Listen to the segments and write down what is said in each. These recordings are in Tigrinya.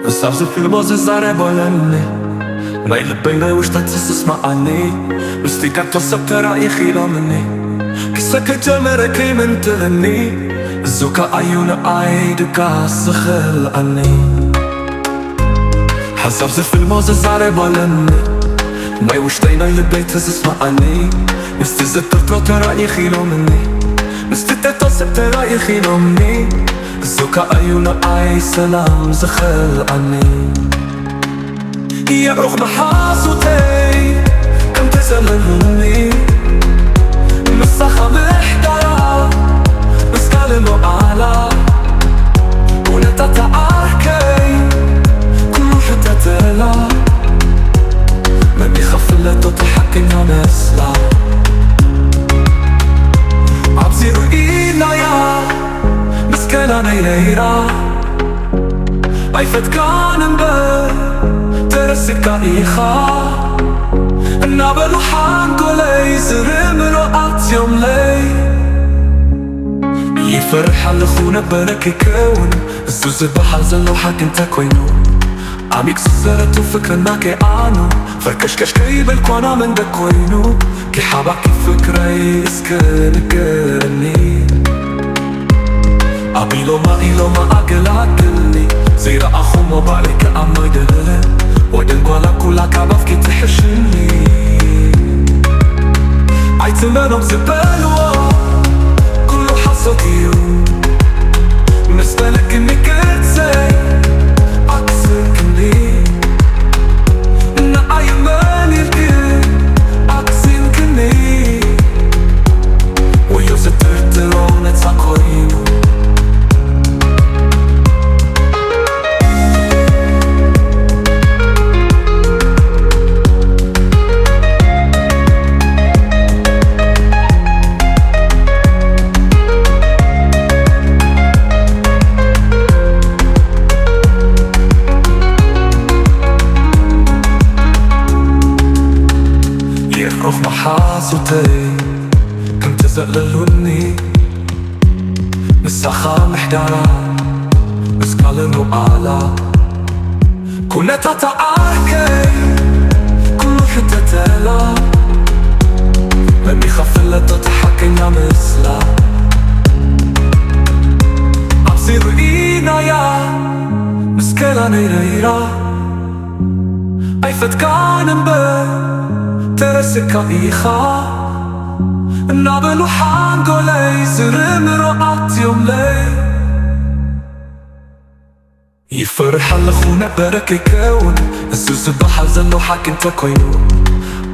ክሳብ ዝፍልሞ ዝዛረቦ ኣለኒ፣ ናይ ልበይ ናይ ውሽጠይ ትስስማዓኒ። ምስቲ ካብቶ ሰብ ተራኢኺ ኢሎምኒ፣ ክሰክር ጀመረ ከይምንትለኒ፣ እዙ ከኣዩ ንኣይ ድቃስ ዝኽልኣኒ። ሓሳብ ዝፍልሞ ዝዛረብ ኣለኒ፣ ናይ ውሽጠይ ናይ ልበይ ትስስማዓኒ። ምስቲ ዝጥርጥሮ ተራኢኺ ኢሎምኒ፣ ምስቲ ጠጦ ሰብ ተራኢኺ ኢሎምኒ፣ እሱ ከኣዩ ንኣይ ሰላም ዝኸልኣኒ። የዕሩኽ መሓዙተይ ከምተዘለሉኒ፣ ምሳኻ ምሕዳራ ምስካል ሉዓላ፣ ኩነታታ ዓርከይ ኩሉ ሕተተላ፣ መን ይኸፍለቶ እቲ ሓቀኛ መስላ። ኣብዚ ርኢናያ ምስከላ ናይ ነይራ፣ ኣይፈትካን እምበር ተረሲካ ኢኻ እናበሉ ሓንጎለይ ዝርምሮ ኣትዮምለይ። ይፈርሕ ኣለኹ ነበረ ከይከውን፣ እሱ ዝበሃል ዘሎ ሓቂ እንተኮይኑ፣ ዓሚቕ ዝሰረቱ ፍቅርና ከይኣኑ፣ ፈርከሽከሽ ከይብል ኳና መንደር ኮይኑ፣ ከይሓባኪ ፍቅረይ እስከ ንገርኒ። ኣብ ኢሎማ ኢሎማ ኣገላግልኒ፣ ዘይረኣኹሞ ባዕለይ ክኣምኖ ኣይደልን፣ ወደን ጓላ ኩላ ካብ ኣፍኪ ትሕሽኒ። ኣይትመኖም ዝበልዎ ኩሉ ሓሶት እዩ፣ ምስ በለክኒ ቅርጸይ ኣክስርክኒ። ንዓይ መን ኢልኪ ኣክሲንክኒ፣ ወዮ ዝጥርጥሮ ነጻ ኮይኑ። የዕሩኽ መሓዙተይ ከምተዘለሉኒ፣ ምሳኻ ምሕዳራ ምስካል ሉዓላ፣ ኩነታታ ዓርከይ ኩሉ ሕተተላ፣ መን ይኸፍለቶ እቲ ሓቀኛ ምስላ። ኣብዚ ርኢናያ ምስከላ ነይረይራ፣ ኣይፈትካን እምበር ተረሲካ ኢኻ እናበሉ ሓንጎለይ ዝርምሮ ኣትዮምለይ። ይፈርሕ ኣለኹ ነበረ ከይከውን፣ እሱ ዝበሃል ዘሎ ሓቂ እንተኮይኑ፣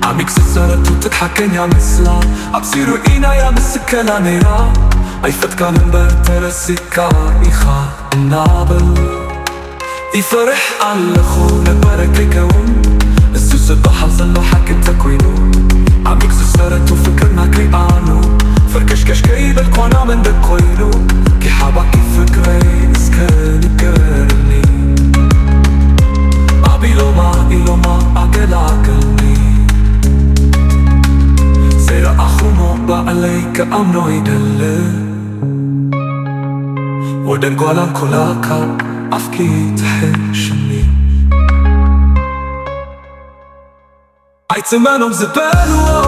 ዓሚቕ ዝሰረቱ እቲ ሓቀኛ ምስላ። ኣብዚ ርኢናያ ምስከላ ነይራ፣ ኣይፈትካን እምበር ተረሲካ ኢኻ እናበሉ። ይፈርሕ ኣለኹ ነበረ ከይከውን፣ እሱ ዝበሃል ዘሎ ሓቂ እንተኮይኑ፣ ዓሚቕ ዝሰረቱ ፍቅርና ከይኣኑ፣ ፈርከሽከሽ ከይበል ኳና መንደር ኮይኑ፣ ከይሓባኪ ፍቅረይ እስከ ንገርኒ። ኣብ ኢሎማ ኢሎማ ኣገላግልኒ፣ ዘይረኣኹሞ ባዕለይ ክኣምኖ ይደሊ። ወደን ጓላን ኮላካ ኣፍኪ ትሕሽኒ። ኣይትመኖም ዝበልዎ